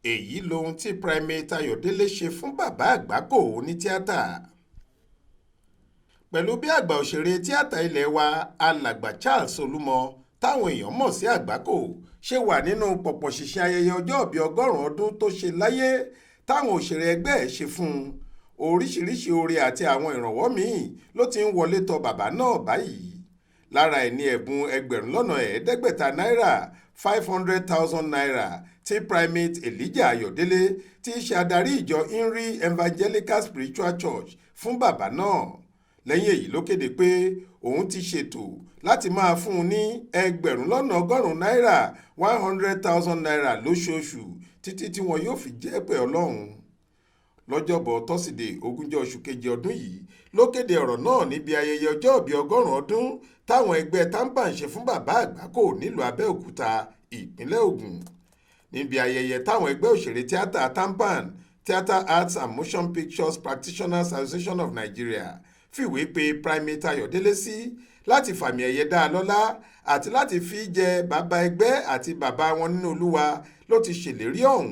Èyí lohun tí Primate Ayọ̀dẹ̀lẹ̀ ṣe fún bàbá Àgbákò onítìata. Pẹ̀lú bí àgbà òṣèré tíáta ilé wa, Alàgbà Charles Olúmọ, táwọn èèyàn mọ̀ sí Àgbákò, ṣe wà nínú pọ̀pọ̀ṣìnṣìn ayẹyẹ ọjọ́òbí 100 ọdún tó ṣe láyé táwọn òṣèré ẹgbẹ́ ẹ̀ ṣe fún un, oríṣiríṣiì oore àti àwọn ìrànwọ́ míì ló ti ń wọlé tó bàbá náà báyìí. Lára ẹ̀ ní ẹ̀bùn 500,000 náírà ₦500,000 tí Primate Elijah Ayọ̀dẹ̀lẹ̀, tí í ṣe adarí ìjọ INRI Evangelical Spiritual Church, fún bàbá náà. Lẹ́yìn èyí ló kéde pé òun ti ṣètò láti máa fún un ní 100,000 náírà ₦100,000 lóṣooṣù títí tí wọn yóò fi jẹ́ pé Ọlọ́run. Lọ́jọ́bọ́ tọ́sídẹ̀ẹ́, ogúnjọ́ oṣù keje ọdún yìí ló kéde ọ̀rọ̀ náà níbi ayẹyẹ ọjọ́òbí 100 ọdún táwọn ẹgbẹ́ TAMPAN ṣe fún bàbá Àgbákò nílùú Abẹ́òkúta, ìpínlẹ̀ Ògùn. Níbi ayẹyẹ táwọn ẹgbẹ́ òṣèré tíátà TAMPAN, Theatre Arts and Motion Pictures Practitioners Association of Nigeria, fìwé pe Primate Ayọ̀dẹ̀lẹ̀ sí láti fàmì ẹ̀yẹ dá a lọ́lá àti láti fi í jẹ bàbá ẹgbẹ́ àti bàbá wọn nínú Olúwa ló ti ṣèlérí ọ̀hún.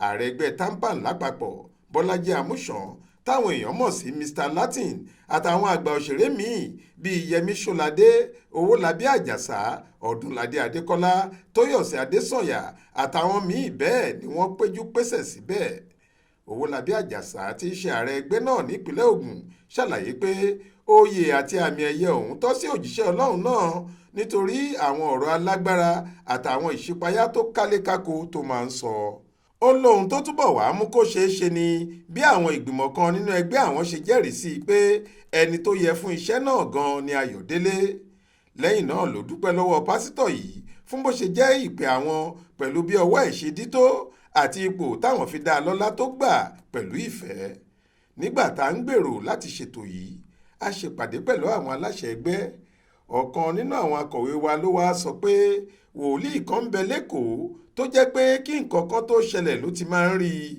Ààrẹ ẹgbẹ́ TAMPAN lápapọ̀, Bọ́lájí Àmúsàn, táwọn èèyàn mọ̀ sí Mr Latin, àtàwọn àgbà òṣèré míì bíi Yẹmi Ṣọládé, Owólabí Àjàsà, Ọdúnládé Adékọ́lá, Tóyọ̀sí Adésànyà àtàwọn míì bẹ́ẹ̀ ni wọ́n péjú pésẹ̀ síbẹ̀. Owólabí Àjàsà tí í ṣe ààrẹ ẹgbẹ́ náà nípìnlẹ̀ Ògùn ṣàlàyé pé oyè àti àmì ẹ̀yẹ ọ̀hún tọ́ sí òjíṣẹ́ Ọlọ́run náà nítorí àwọn ọ̀rọ̀ alágbára àtàwọn ìṣípayá tó kálékáko tó máa ń sọ. Ó lóhun tó túbọ̀ wàá mú kó ṣeé ṣe ni bí àwọn ìgbìmọ̀ kan nínú ẹgbẹ́ àwọn ṣe jẹ́rìí sí i pé ẹni tó yẹ fún iṣẹ́ náà gan-an ni Ayọ̀dẹ̀lẹ̀. Lẹ́yìn náà ló dúpẹ́ lọ́wọ́ pásítọ̀ yìí fún bó ṣe jẹ́ ìpè àwọn pẹ̀lú bí ọwọ́ ẹ̀ ṣe dí tó àti ipò táwọn fi dá a lọ́lá tó gbà pẹ̀lú ìfẹ́. Nígbà tá à ń gbèrò láti ṣètò yìí, a ṣèpàdé pẹ̀lú àwọn aláṣẹ ẹgbẹ́. Ọ̀kan nínú àwọn akọ̀wé wa ló wáá sọ pé wòlíì kan ń bẹ lẹ́kọ̀ọ́ tó jẹ́ pé kí nǹkan kan tó ṣẹlẹ̀ ló ti máa ń rí i.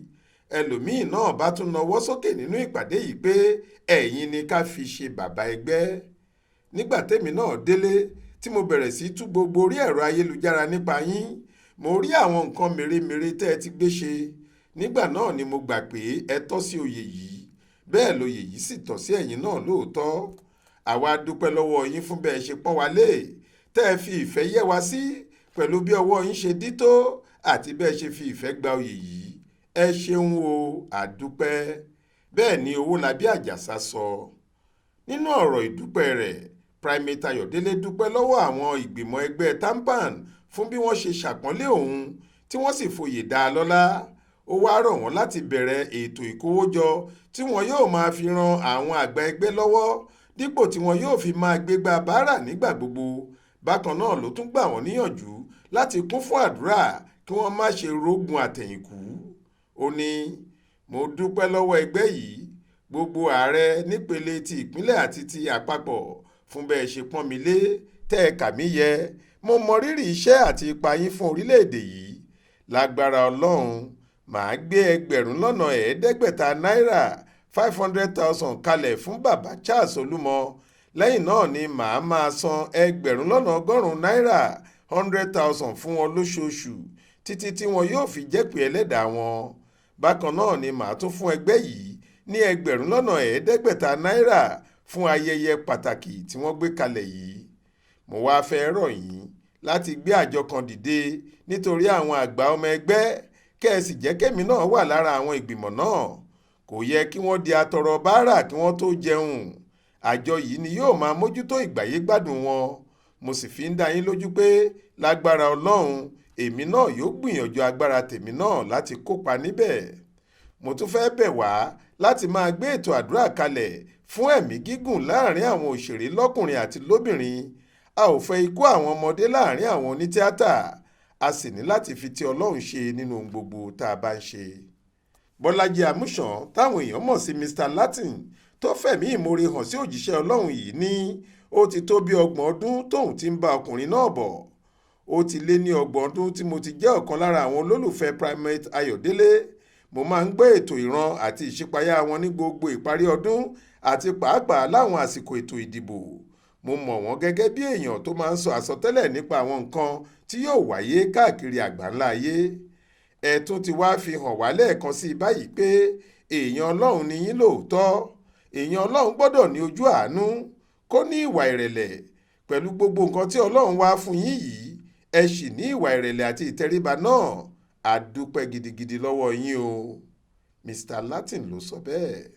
Ẹlòmíín náà bá tún nawọ́ sókè nínú ìpàdé yìí pé ẹ̀yin ni ká fi ṣe bàbá ẹgbẹ́. Nígbà tèmi náà délé tí mo bẹ̀rẹ̀ sí tú gbogbo orí ẹ̀rọ ayélujára nípa yín, mo rí àwọn nǹkan mèremère tẹ́ ẹ ti gbé ṣe. Nígbà náà ni mo gbà pé ẹ tọ́ sí oyè yìí, bẹ́ẹ̀ lóyè yìí sì tọ́ sí ẹ̀yin náà lóòótọ́. Àwa dúpẹ́ lọ́wọ́ yín fún bẹ́ẹ̀ ṣe pọ́n wa lé, tẹ́ ẹ fi ìfẹ́ yẹ́ wa sí pẹ̀lú bí ọwọ́ yín ṣe dí tó àti bẹ́ẹ̀ ṣe fi ìfẹ́ gba oyè yìí. Ẹ ṣeun o, àdúpẹ́. Bẹ́ẹ̀ ni Owólabí Àjàsà sọ. Nínú ọ̀rọ̀ ìdúpẹ́ rẹ̀, Primate Ayọ̀dẹ̀lẹ̀ dúpẹ́ lọ́wọ́ àwọn ìgbìmọ̀ ẹgbẹ́ TAMPAN fún bí wọ́n ṣe ṣàpọ́nlé òun tí wọ́n sì foyè dá a lọ́lá. Ó wáá rọ̀ wọ́n láti bẹ̀rẹ̀ ètò ìkówójọ tí wọn yóò máa fi ran àwọn àgbà ẹgbẹ́ lọ́wọ́ dípò tí wọn yóò fi máa gbégbá báárà nígbà gbogbo. Bákan náà ló tún gbà wọ́n níyànjú láti kún fún àdúrà kí wọ́n má ṣe rógun àtẹ̀yìnkù. Ó ní, mo dúpẹ́ lọ́wọ́ ẹgbẹ́ yìí, gbogbo ààrẹ nípele ti ìpínlẹ̀ àti ti àpapọ̀ fún bẹ́ẹ̀ ṣe pọ́n mi lé tẹ́ ẹ kà mí yẹ. Mo mọrírì iṣẹ́ àti ipa yín fún orílẹ̀-èdè yìí. Lágbára Ọlọ́run, màá gbé 500,000 náírà 500,000 kalẹ̀ fún bàbá Charles Olúmọ. Lẹ́yìn náà ni màá máa san 100,000 náírà 100,000 fún wọn lóṣooṣù títí tí wọn yóò fi jẹ́ pé ẹlẹ́dàá wọn. Bákan náà ni màá tún fún ẹgbẹ́ yìí ní 500,000 náírà fún ayẹyẹ pàtàkì tí wọ́n gbé kalẹ̀ yìí. Mo wáá fẹ́ rọ̀ yín láti gbé àjọ kan dìde nítorí àwọn àgbà ọmọ ẹgbẹ́, kẹ́ ẹ sì jẹ́ kémi náà wà lára àwọn ìgbìmọ̀ náà. Kò yẹ kí wọ́n di atọrọ báárà kí wọ́n tó jẹun. Àjọ yìí ni yóò máa mójútó ìgbáyégbádùn wọn. Mo sì fi ń dá yín lójú pé lágbára Ọlọ́run, èmi náà yóò gbìyànjú agbára tèmi náà láti kópa níbẹ̀. Mo tún fẹ́ bẹ̀ wá láti máa gbé ètò àdúrà kalẹ̀ fún ẹ̀mí gígùn láàrin àwọn òṣèré lọ́kùnrin àti lóbìnrin. A ò fẹ́ ikú àwọn ọmọdé láàrin àwọn onítìátà. A sì ní láti fi ti Ọlọ́run ṣe nínú ohun gbogbo tá a bá ń ṣe. Bọ́lájí Àmúsàn, táwọn èèyàn mọ̀ sí Mr Latin, tó fẹ̀mí ìmoore hàn sí òjíṣẹ́ Ọlọ́run yìí, ní ó ti tó bí 30 ọdún tóun ti ń bá ọkùnrin náà bọ̀. Ó ti lé ní 30 ọdún tí mo ti jẹ́ ọ̀kan lára àwọn olólùfẹ́ Primate Ayọ̀dẹ̀lẹ̀. Mo máa ń gbọ́ ètò ìran àti ìṣípayá wọn ní gbogbo ìparí ọdún àti pàápàá láwọn àsìkò ètò ìdìbò. Mo mọ̀ wọ́n gẹ́gẹ́ bí èèyàn tó máa ń sọ àsọtẹ́lẹ̀ nípa àwọn nǹkan tí yóò wáyé káàkiri àgbáńlá ayé. Ẹ tún ti wáá fi hàn wá lẹ́ẹ̀kan sí i báyìí pé èèyàn Ọlọ́run ni yín lóòótọ́. Èèyàn Ọlọ́run gbọ́dọ̀ ní ojú àánú, kó ní ìwà ìrẹ̀lẹ̀. Pẹ̀lú gbogbo nǹkan tí Ọlọ́run wá fún yín yìí, ẹ sì ní ìwà ìrẹ̀lẹ̀ àti ìtẹríba náà. A dúpẹ́ gidigidi lọ́wọ́ yín o. Mr Latin ló sọ bẹ́ẹ̀.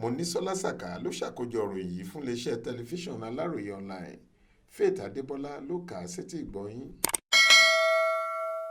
Monísọ́lá Sàká ló ṣàkójọ ìròyìn yìí fún iléeṣẹ́ tẹlifíṣàn Aláròye Online. Faith Adébọlá ló kà á sétí ìgbọ́ yín.